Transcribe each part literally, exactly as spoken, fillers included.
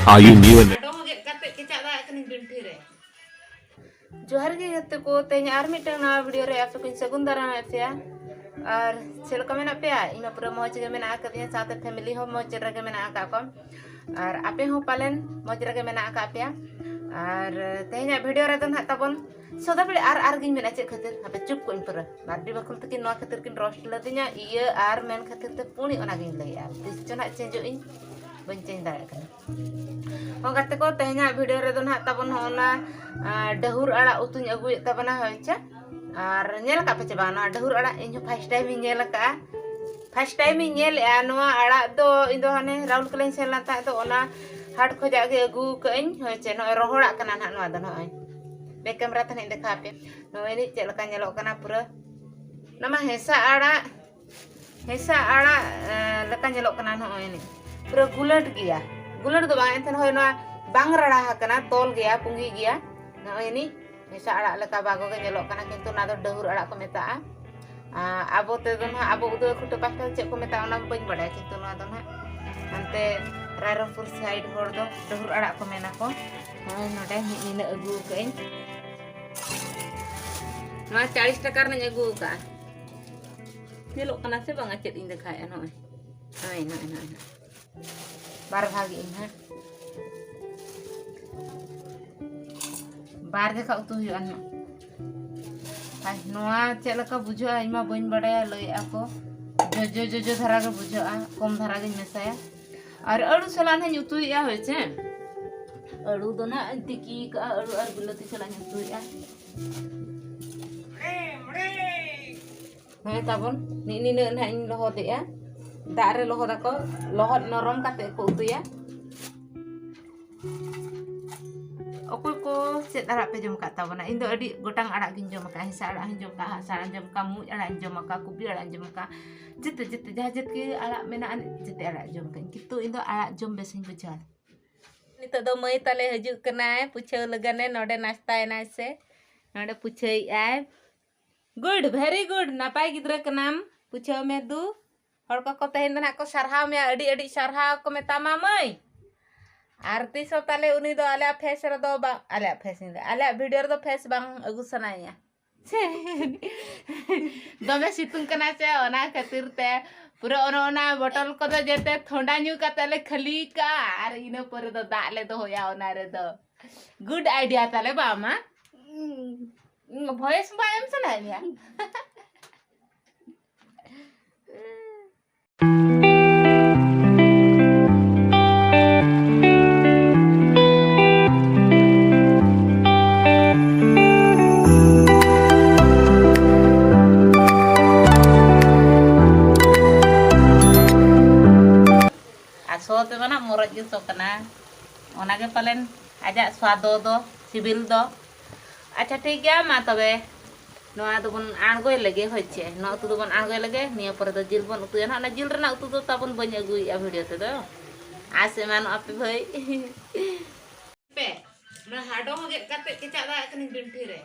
Are you new in? ᱰᱚᱢ ᱜᱮᱫ ᱠᱟᱛᱮ ᱠᱮᱪᱟᱜ ᱫᱟᱲᱮᱭᱟᱜ ᱠᱟᱹᱱᱟᱹᱧ ᱵᱤᱱᱴᱷᱤ ᱨᱮ᱾ ᱡᱚᱦᱟᱨ ᱜᱮ ᱜᱟᱛᱮ ᱠᱚ, ᱛᱮᱦᱮᱧ ᱟᱨ ᱢᱤᱫᱴᱟᱝ ᱱᱟᱣᱟ ᱵᱷᱤᱰᱤᱭᱳ ᱨᱮ ᱟᱯᱮ ᱠᱚᱧ ᱥᱟᱹᱜᱩᱱ ᱫᱟᱨᱟᱢᱮᱫ ᱯᱮᱭᱟ᱾ ᱟᱨ ᱪᱮᱫ ᱞᱮᱠᱟ ᱢᱮᱱᱟᱜ ᱯᱮᱭᱟ? ᱤᱧ ᱢᱟ ᱯᱩᱨᱟᱹ ᱢᱚᱡᱽ ᱜᱮ ᱢᱮᱱᱟᱜ ᱟᱠᱟᱫᱤᱧᱟ, ᱥᱟᱶᱛᱮ ᱯᱷᱮᱢᱤᱞᱤ ᱦᱚᱸ ᱢᱚᱡᱽ ᱨᱮᱜᱮ ᱢᱮᱱᱟᱜ ᱟᱠᱟᱫ ᱠᱚᱣᱟ᱾ ᱟᱨ ᱟᱯᱮ ᱦᱚᱸ ᱯᱟᱞᱮᱱ ᱢᱚᱡᱽ ᱨᱮᱜᱮ ᱢᱮᱱᱟᱜ ᱟᱠᱟᱫ ᱯᱮᱭᱟ᱾ ᱟᱨ ᱛᱮᱦᱮᱧᱟᱜ ᱵᱷᱤᱰᱤᱭᱳ ᱨᱮᱫᱚ ᱱᱟᱦᱟᱜ ᱛᱟᱵᱚᱱ ᱥᱚᱫᱟ ᱵᱮᱲᱮ ᱟᱨ ᱟᱨ ᱜᱤᱧ ᱢᱮᱱᱟ᱾ ᱪᱮᱫ ᱠᱷᱟᱹᱛᱤᱨ? ᱦᱟᱯᱮ ᱪᱩᱯ ᱠᱚᱜ ᱤᱧ ᱯᱩᱨᱟᱹ᱾ ᱵᱟᱨᱰᱤ ᱵᱟᱠᱷᱩᱞ ᱛᱟᱹᱠᱤᱱ ᱱᱚᱣᱟ ᱠᱷᱟᱹᱛᱤᱨ ᱠᱤᱱ ᱨᱳᱥᱴ ᱞᱮᱫᱤᱧᱟ, ᱤᱭᱟᱹ ᱟᱨ ᱢᱮᱱ ᱠᱷᱟᱹᱛᱤᱨ ᱛᱮ ᱯᱩᱱᱤ ᱚᱱᱟ ᱜᱤᱧ ᱞᱟᱹᱭᱮᱜᱼᱟ᱾ ᱛᱤᱥ ᱪᱚ ᱱᱟᱦᱟᱜ ᱪᱮᱧᱡᱚᱜ ᱤᱧ, ᱵᱟᱹᱧ ᱪᱮᱧᱡᱽ ᱫᱟᱲᱮᱭᱟᱜ ᱠᱟᱱᱟ᱾ ᱦᱚᱸ ᱜᱟᱛᱮ ᱠᱚ, ᱛᱮᱦᱮᱧᱟᱜ ᱵᱷᱤᱰᱤᱭᱳ ᱨᱮᱫᱚ ᱱᱟᱦᱟᱜ ᱛᱟᱵᱚᱱ ᱦᱚᱸ ᱚᱱᱟ, ᱟ, ᱰᱟᱹᱦᱩᱨ ᱟᱲᱟᱜ ᱩᱛᱩᱧ ᱟᱹᱜᱩᱭᱮᱫ ᱛᱟᱵᱚᱱᱟ, ᱦᱳᱭ ᱪᱮ? ᱟᱨ ᱧᱮᱞ ᱟᱠᱟᱫ ᱯᱮ ᱪᱮ ᱵᱟᱝ? ᱱᱚᱣᱟ ᱰᱟᱹᱦᱩᱨ ᱟᱲᱟᱜ ᱤᱧ ᱦᱚᱸ ᱯᱷᱟᱥᱴ ᱴᱟᱭᱤᱢ ᱤᱧ ᱧᱮᱞ ᱟᱠᱟᱫᱼᱟ᱾ ᱯᱷᱟᱥᱴ ᱴᱟᱭᱤᱢ ᱤᱧ ᱧᱮᱞᱮᱜᱼᱟ ᱱᱚᱣᱟ ᱟᱲᱟᱜ ᱫᱚ᱾ ᱤᱧ ᱫᱚ ᱦᱟᱱᱮ ᱨᱟᱩᱞᱠᱮᱞᱟᱧ ᱥᱮᱱ ᱞᱮᱱ ᱛᱟᱦᱮᱸᱫ ᱫᱚ, ᱚᱱᱟ ᱦᱟᱴ ᱠᱷᱚᱡᱟᱜ ᱜᱮ ᱟᱹᱜᱩ ᱠᱟᱜ ᱟᱹᱧ, ᱦᱳᱭ ᱪᱮ? ᱱᱚᱜᱼᱚᱭ ᱨᱚᱦᱚᱲᱟᱜ ᱠᱟᱱᱟ ᱱᱟᱦᱟᱜ ᱱᱚᱣᱟ ᱫᱚ᱾ ᱱᱚᱜᱼᱚᱭ ᱵᱮᱠ ᱠᱮᱢᱨᱟ ᱛᱮ ᱱᱟᱦᱟᱜ ᱤᱧ ᱫᱮᱠᱷᱟᱣ ᱟᱯᱮ᱾ ᱱᱚᱜᱼᱚᱭ ᱱᱤᱡ ᱪᱮᱫ ᱞᱮᱠᱟ ᱧᱮᱞᱚᱜ ᱠᱟᱱᱟ ᱯᱩᱨᱟᱹ᱾ ᱚᱱᱟ ᱢᱟ ᱦᱮᱸᱥᱟᱜ ᱟᱲᱟᱜ, ᱦᱮᱸᱥᱟᱜ ᱟᱲᱟᱜ, ᱮ, ᱞᱮᱠᱟ ᱧᱮᱞᱚᱜ ᱠᱟᱱᱟ᱾ ᱱᱚᱜᱼᱚᱭ ᱱᱤᱡ ᱯᱩᱨᱟᱹ ᱜᱩᱞᱟᱹᱴ ᱜᱮᱭᱟ᱾ ᱜᱩᱞᱟᱹᱴ ᱫᱚ ᱵᱟᱝ, ᱮᱱᱛᱮ ᱦᱳᱭ ᱱᱚᱣᱟ ᱵᱟᱝ ᱨᱟᱲᱟ ᱟᱠᱟᱱᱟ, ᱛᱚᱞ ᱜᱮᱭᱟ, ᱯᱩᱸᱜᱤ ᱜᱮᱭᱟ᱾ ᱱᱚᱜᱼᱚᱭ ᱱᱤᱡ ᱦᱮᱸᱥᱟᱜ ᱟᱲᱟᱜ ᱞᱮᱠᱟ ᱵᱟᱜᱚ ᱜᱮ ᱧᱮᱞᱚᱜ ᱠᱟᱱᱟ, ᱠᱤᱱᱛᱩ ᱚᱱᱟ ᱫᱚ ᱰᱟᱹᱦᱩᱨ ᱟᱲᱟᱜ ᱠᱚ ᱢᱮᱛᱟᱜᱼᱟ᱾ ᱟ, ᱟᱵᱚ ᱛᱮᱫᱚ ᱱᱟᱦᱟᱜ, ᱟᱵᱚ ᱩᱫᱩᱜ ᱠᱷᱩᱴᱟᱹ ᱯᱟᱥᱴᱟ ᱫᱚ ᱪᱮᱫ ᱠᱚ ᱢᱮᱛᱟᱜᱼᱟ ᱚᱱᱟ ᱵᱟᱹᱧ ᱵᱟᱰᱟᱭᱟ, ᱠᱤᱱᱛᱩ ᱱᱚᱣᱟ ᱫᱚ ᱱᱟᱦᱟᱜ ᱦᱟᱱᱛᱮ ᱨᱟᱭᱨᱚᱝᱯᱩᱨ ᱥᱟᱭᱤᱰ ᱦᱚᱲ ᱫᱚ ᱰᱟᱹᱦᱩᱨ ᱟᱲᱟᱜ ᱠᱚ ᱢᱮᱱᱟ ᱠᱚ᱾ ᱱᱚᱜᱼᱚᱭ ᱱᱚᱰᱮ ᱢᱤᱫ ᱱᱤᱱᱟᱹᱜ ᱟᱹᱜᱩ ᱟᱠᱟᱫ ᱟᱹᱧ᱾ ᱱᱚᱣᱟ ᱪᱟᱞᱤᱥ ᱴᱟᱠᱟ ᱨᱮᱱᱟᱜ ᱤᱧ ᱟᱹᱜᱩ ᱟᱠᱟᱫᱼᱟ᱾ ᱧᱮᱞᱚᱜ ᱠᱟᱱᱟ ᱥᱮ ᱵᱟᱝᱟ ᱪᱮᱫ ᱤᱧ ᱫᱮᱠᱷᱟᱣᱮᱫᱼᱟ? ᱱᱚᱜᱼᱚᱭ, ᱱᱚᱜᱼᱚᱭ, ᱱᱚᱜᱼᱚᱭ, ᱱᱚᱜᱼᱚᱭ᱾ ᱵᱟᱨ ᱵᱷᱟᱜᱽ ᱤᱧ ᱦᱟᱸᱜ᱾ ᱵᱟᱨ ᱡᱚᱠᱷᱟ ᱩᱛᱩ ᱦᱩᱭᱩᱜᱼᱟ ᱱᱟᱦᱟᱜ᱾ ᱟᱨ ᱱᱚᱣᱟ ᱪᱮᱫ ᱞᱮᱠᱟ ᱵᱩᱡᱷᱟᱹᱜᱼᱟ ᱤᱧ ᱢᱟ ᱵᱟᱹᱧ ᱵᱟᱰᱟᱭᱟ, ᱞᱟᱹᱭᱮᱫᱼᱟ ᱠᱚ ᱡᱚᱡᱚ ᱡᱚᱡᱚ ᱫᱷᱟᱨᱟ ᱜᱮ ᱵᱩᱡᱷᱟᱹᱜᱼᱟ, ᱠᱚᱢ ᱫᱷᱟᱨᱟ ᱜᱤᱧ ᱢᱮᱥᱟᱭᱟ᱾ ᱟᱨ ᱟᱹᱞᱩ ᱥᱟᱞᱟᱜ ᱱᱟᱦᱟᱜ ᱤᱧ ᱩᱛᱩᱭᱮᱫᱼᱟ, ᱦᱳᱭ ᱪᱮ? ᱟᱹᱞᱩ ᱫᱚ ᱱᱟᱦᱟᱜ ᱤᱧ ᱛᱤᱠᱤ ᱠᱟᱜᱼᱟ, ᱟᱹᱞᱩ ᱟᱨ ᱵᱤᱞᱟᱹᱛᱤ ᱥᱟᱞᱟᱜ ᱤᱧ ᱩᱛᱩᱭᱮᱫᱼᱟ᱾ ᱱᱚᱜᱼᱚᱭ ᱛᱟᱵᱚᱱ ᱱᱤᱜ ᱱᱤᱱᱟᱹᱜ ᱱᱟᱦᱟᱜ ᱤᱧ ᱞᱚᱦᱚᱫᱮᱜᱼᱟ᱾ ᱫᱟᱜ ᱨᱮ ᱞᱚᱦᱚᱫᱟᱠᱚ, ᱞᱚᱦᱚᱫ ᱱᱚᱨᱚᱢ ᱠᱟᱛᱮ ᱠᱚ ᱩᱛᱩᱭᱟ᱾ ᱚᱠᱚᱭ ᱠᱚ ᱪᱮᱫ ᱟᱲᱟᱜ ᱯᱮ ᱡᱚᱢ ᱟᱠᱟᱫ ᱛᱟᱵᱚᱱᱟ? ᱤᱧ ᱫᱚ ᱟᱹᱰᱤ ᱜᱚᱴᱟᱝ ᱟᱲᱟᱜ ᱜᱤᱧ ᱡᱚᱢ ᱟᱠᱟᱫᱼᱟ᱾ ᱦᱮᱸᱥᱟᱜ ᱟᱲᱟᱜ ᱦᱚᱸᱧ ᱡᱚᱢ ᱟᱠᱟᱫᱼᱟ, ᱦᱟᱥᱟ ᱟᱲᱟᱜ ᱤᱧ ᱡᱚᱢ ᱟᱠᱟᱫᱼᱟ, ᱢᱩᱸᱡ ᱟᱲᱟᱜ ᱤᱧ ᱡᱚᱢ ᱟᱠᱟᱫᱼᱟ, ᱠᱩᱯᱤ ᱟᱲᱟᱜ ᱤᱧ ᱡᱚᱢ ᱟᱠᱟᱫᱼᱟ, ᱡᱮᱛᱮ, ᱡᱮᱛᱮ, ᱡᱟᱦᱟᱸ ᱡᱮᱛᱮ ᱟᱲᱟᱜ ᱢᱮᱱᱟᱜᱼᱟ, ᱡᱮᱛᱮ ᱟᱲᱟᱜ ᱡᱚᱢ ᱟᱠᱟᱫ ᱟᱹᱧ᱾ ᱠᱤᱱᱛᱩ ᱤᱧ ᱫᱚ ᱟᱲᱟᱜ ᱡᱚᱢ ᱵᱮᱥᱤᱧ ᱵᱩᱡᱷᱟᱹᱣᱟ᱾ ᱱᱤᱛᱚᱜ ᱫᱚ ᱢᱟᱹᱭ ᱛᱟᱞᱮ ᱦᱤᱡᱩᱜ ᱠᱟᱱᱟᱭ ᱯᱩᱪᱷᱟᱹᱣ ᱞᱟᱹᱜᱤᱫ ᱮ, ᱱᱚᱰᱮ ᱱᱟᱥᱛᱟᱭᱮᱱᱟᱭ ᱥᱮ ᱱᱚᱰᱮ ᱯᱩᱪᱷᱟᱹᱭᱮᱫ ᱟᱭ᱾ Good, very good, ᱱᱟᱯᱟᱭ ᱜᱤᱫᱽᱨᱟᱹ ᱠᱟᱱᱟᱢ, ᱯᱩᱪᱷᱟᱹᱣ ᱢᱮ ᱫᱩ᱾ ᱦᱚᱲ ᱠᱚᱠᱚ ᱛᱮᱦᱮᱧ ᱫᱚ ᱱᱟᱦᱟᱜ ᱠᱚ ᱥᱟᱨᱦᱟᱣ ᱢᱮᱭᱟ, ᱟᱹᱰᱤ ᱟᱹᱰᱤ ᱥᱟᱨᱦᱟᱣ ᱠᱚ ᱢᱮᱛᱟᱢᱟ ᱢᱟᱹᱭ᱾ ᱟᱨ ᱛᱤᱥ ᱦᱚᱸ ᱛᱟᱞᱮ ᱩᱱᱤ ᱫᱚ ᱟᱞᱮᱭᱟᱜ ᱯᱷᱮᱥ ᱨᱮᱫᱚ ᱵᱟᱝ, ᱟᱞᱮᱭᱟᱜ ᱯᱷᱮᱥ ᱤᱧ ᱞᱟᱹᱭᱟ, ᱟᱞᱮᱭᱟᱜ ᱵᱷᱤᱰᱤᱭᱳ ᱨᱮᱫᱚ ᱯᱷᱮᱥ ᱵᱟᱝ ᱟᱹᱜᱩ ᱥᱟᱱᱟᱭᱮᱭᱟ᱾ ᱫᱚᱢᱮ ᱥᱤᱛᱩᱝ ᱠᱟᱱᱟ ᱥᱮ, ᱚᱱᱟ ᱠᱷᱟᱹᱛᱤᱨ ᱛᱮ ᱯᱩᱨᱟᱹ ᱚᱱᱮ ᱚᱱᱟ ᱵᱚᱴᱚᱞ ᱠᱚᱫᱚ ᱡᱮᱛᱮ ᱛᱷᱚᱱᱰᱟ ᱧᱩ ᱠᱟᱛᱮ ᱞᱮ ᱠᱷᱟᱹᱞᱤ ᱠᱟᱜᱼᱟ, ᱟᱨ ᱤᱱᱟᱹ ᱯᱚᱨᱮ ᱫᱚ ᱫᱟᱜ ᱞᱮ ᱫᱚᱦᱚᱭᱟ ᱚᱱᱟ ᱨᱮᱫᱚ᱾ ᱜᱩᱰ ᱟᱭᱰᱤᱭᱟ ᱛᱟᱞᱮ ᱵᱟᱝ ᱢᱟ? ᱵᱷᱚᱭᱮᱥ ᱵᱟᱭ ᱮᱢ ᱥᱟᱱᱟᱭᱮᱫ ᱢᱮᱭᱟ? ᱟᱨ ᱥᱚ ᱛᱮᱫᱚ ᱱᱟᱜ ᱢᱚᱨᱚᱡ ᱜᱮ ᱥᱚ ᱠᱟᱱᱟ᱾ ᱚᱱᱟᱜᱮ ᱯᱟᱞᱮᱱ ᱟᱡᱟᱜ ᱥᱣᱟᱫᱚ ᱫᱚ, ᱥᱤᱵᱤᱞ ᱫᱚ᱾ ᱟᱪᱪᱷᱟ, ᱴᱷᱤᱠ ᱜᱮᱭᱟ, ᱢᱟ ᱛᱚᱵᱮ ᱱᱚᱣᱟ ᱫᱚᱵᱚᱱ ᱟᱬᱜᱚᱭ ᱞᱮᱜᱮ, ᱦᱳᱭ ᱪᱮ? ᱱᱚᱣᱟ ᱩᱛᱩ ᱫᱚᱵᱚᱱ ᱟᱬᱜᱚᱭ ᱞᱮᱜᱮ, ᱱᱤᱭᱟᱹ ᱯᱚᱨᱮ ᱫᱚ ᱡᱤᱞ ᱵᱚᱱ ᱩᱛᱩᱭᱟ ᱱᱟᱦᱟᱜ᱾ ᱚᱱᱟ ᱡᱤᱞ ᱨᱮᱱᱟᱜ ᱩᱛᱩ ᱫᱚ ᱛᱟᱵᱚᱱ ᱵᱟᱹᱧ ᱟᱹᱜᱩᱭᱮᱫᱼᱟ ᱵᱷᱤᱰᱤᱭᱳ ᱛᱮᱫᱚ, ᱟᱥ ᱮᱢᱟᱱᱚᱜᱼᱟ ᱯᱮ ᱵᱷᱟᱹᱭ᱾ ᱯᱮ, ᱚᱱᱟ ᱦᱟᱰᱚ ᱦᱚᱸ ᱜᱮᱫ ᱠᱟᱛᱮ ᱠᱮᱪᱟᱜ ᱫᱟᱲᱮᱭᱟᱜ ᱠᱟᱹᱱᱟᱹᱧ ᱵᱤᱱᱴᱷᱤ ᱨᱮ᱾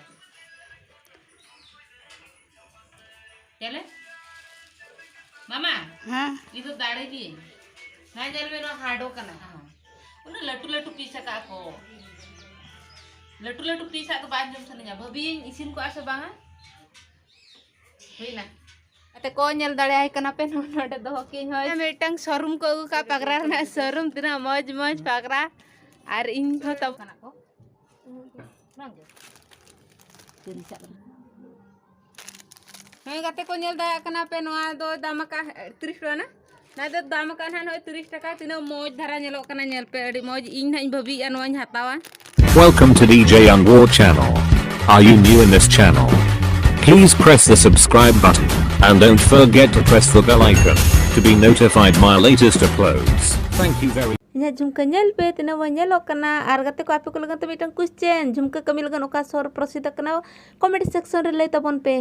ᱪᱮᱞᱮ? ᱢᱟᱢᱟ, ᱦᱮᱸ᱾ ᱤᱧ ᱫᱚ ᱫᱟᱲᱮ ᱜᱤᱭᱟᱹᱧ᱾ ᱱᱚᱣᱟ ᱧᱮᱞ ᱢᱮ, ᱱᱚᱣᱟ ᱦᱟᱰᱚ ᱠᱟᱱᱟ᱾ ᱦᱚᱸ᱾ ᱩᱱᱟᱹᱜ ᱞᱟᱹᱴᱩ ᱞᱟᱹᱴᱩ ᱯᱤᱥ ᱟᱠᱟᱫ ᱠᱚ᱾ ᱞᱟᱹᱴᱩ ᱞᱟᱹᱴᱩ ᱯᱤᱥ ᱟᱜ ᱫᱚ ᱵᱟᱝ ᱡᱚᱢ ᱥᱟᱱᱟᱧᱟ᱾ ᱵᱷᱟᱹᱵᱤᱭᱟᱹᱧ ᱤᱥᱤᱱ ᱠᱚᱜᱼᱟ ᱥᱮ ᱵᱟᱝᱟ? ᱦᱩᱭᱱᱟ᱾ ᱜᱟᱛᱮ ᱠᱚ ᱧᱮᱞ ᱫᱟᱲᱮᱭᱟᱭ ᱠᱟᱱᱟ ᱯᱮ, ᱱᱚᱰᱮ ᱫᱚᱦᱚ ᱠᱤᱧ ᱦᱚᱸ᱾ ᱢᱤᱫᱴᱟᱝ ᱥᱳᱨᱩᱢ ᱠᱚ ᱟᱹᱜᱩ ᱠᱟᱜᱼᱟ, ᱯᱟᱜᱽᱨᱟ ᱨᱮᱱᱟᱜ ᱥᱳᱨᱩᱢ᱾ ᱛᱤᱱᱟᱹᱜ ᱢᱚᱡᱽ ᱢᱚᱡᱽ ᱯᱟᱜᱽᱨᱟ᱾ ᱟᱨ ᱤᱧ ᱦᱚᱸ ᱛᱟᱵ- ᱠᱟᱱᱟ ᱠᱚ᱾ ᱵᱟᱝ ᱜᱮ? ᱛᱤᱨᱤᱥ ᱟᱜ ᱠᱟᱱᱟ᱾ ᱦᱮᱸ ᱜᱟᱛᱮ ᱠᱚ, ᱧᱮᱞ ᱫᱟᱲᱮᱭᱟᱜ ᱠᱟᱱᱟ ᱯᱮ, ᱱᱚᱣᱟ ᱫᱚ ᱫᱟᱢ ᱟᱠᱟᱫ ᱛᱤᱨᱤᱥ ᱴᱟᱠᱟ ᱱᱟ᱾ ᱱᱚᱣᱟ ᱫᱚ ᱫᱟᱢ ᱟᱠᱟᱫ ᱱᱟᱦᱟᱜ ᱱᱚᱜᱼᱚᱭ ᱛᱤᱨᱤᱥ ᱴᱟᱠᱟ᱾ ᱛᱤᱱᱟᱹᱜ ᱢᱚᱡᱽ ᱫᱷᱟᱨᱟ ᱧᱮᱞᱚᱜ ᱠᱟᱱᱟ, ᱧᱮᱞ ᱯᱮ, ᱟᱹᱰᱤ ᱢᱚᱡᱽ᱾ ᱤᱧ ᱱᱟᱦᱟᱜ ᱤᱧ ᱵᱷᱟᱹᱵᱤᱭᱮᱫᱼᱟ ᱱᱚᱣᱟᱧ ᱦᱟᱛᱟᱣᱟ᱾ Welcome to D J Young War channel. Are you new in this channel? Please press the subscribe button and don't forget to press the bell icon to be notified my latest uploads. Thank you very ᱤᱧᱟᱹᱜ ᱡᱷᱩᱢᱠᱟᱹ ᱧᱮᱞ ᱯᱮ, ᱛᱤᱱᱟᱹᱜ ᱢᱚᱡᱽ ᱧᱮᱞᱚᱜ ᱠᱟᱱᱟ᱾ ᱟᱨ ᱜᱟᱛᱮ ᱠᱚ, ᱟᱯᱮ ᱠᱚ ᱞᱟᱹᱜᱤᱫ ᱛᱮ ᱢᱤᱫᱴᱟᱝ question, ᱡᱷᱩᱢᱠᱟᱹ ᱠᱟᱹᱢᱤ ᱞᱟᱹᱜᱤᱫ ᱚᱠᱟ ᱥᱚᱨ ᱯᱨᱚᱥᱤᱫᱷ ᱠᱟᱱᱟ? Comment section ᱨᱮ ᱞᱟᱹᱭ ᱛᱟᱵᱚᱱ ᱯᱮ᱾